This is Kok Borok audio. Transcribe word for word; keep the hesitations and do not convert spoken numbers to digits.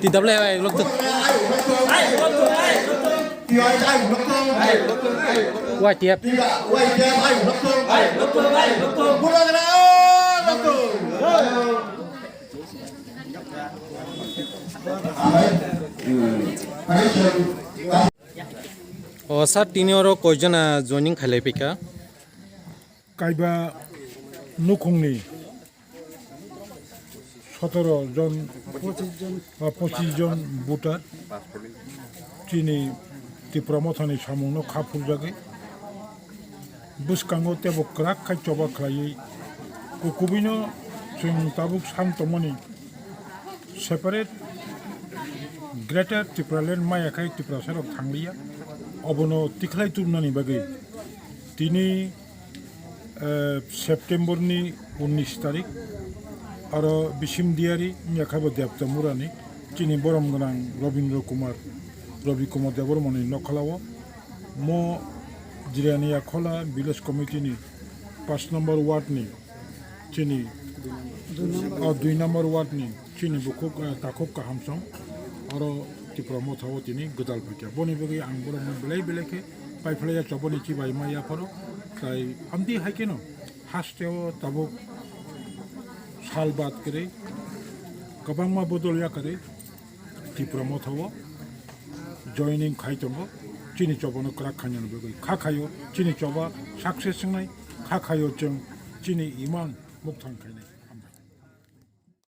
T W I lokto. Y T F. O sir, tini oro koijona joining khailai paikha? Kaiba nukhungni sotoro jon, ah, pochis jon voter chini Tipra Mothani samungno kha phurjagwi bwskango teibo kwrak khai choba khlaiwi kukubuino chwng tabuk san tongmani separate Greater Tipraland maya khai Tiprasarok thangliya, obono tikhlai tubunani bagwi tini eh, September ni unnish tarik, aro Bisim Diari, wngya khe bo Debta Murani, chini borom gwnang Robindra Kumar, Robi Kumar Debbarmani nokhalao, mo Jirania Khola Village Committee ni paanch number ward ni chini, o dui number ward ni chini bukhuk, eh, takhuk kahamsong, oro Tipra Motha o tini gwdal phaikha. Boni bagwi ang borokno belai belai khe paiphlaiya chobani chibai ma yapharo, tai amtwi hai kheno haste o tabuk sal bad kwrwi kwbangma bodol ya kwrwi Tipra Motha o joining khai tongo, chini chobano kwrak khainani bagwi. Kha khaio chini choba success wngnai, kha khaio chwng chini imang mukthang khainai.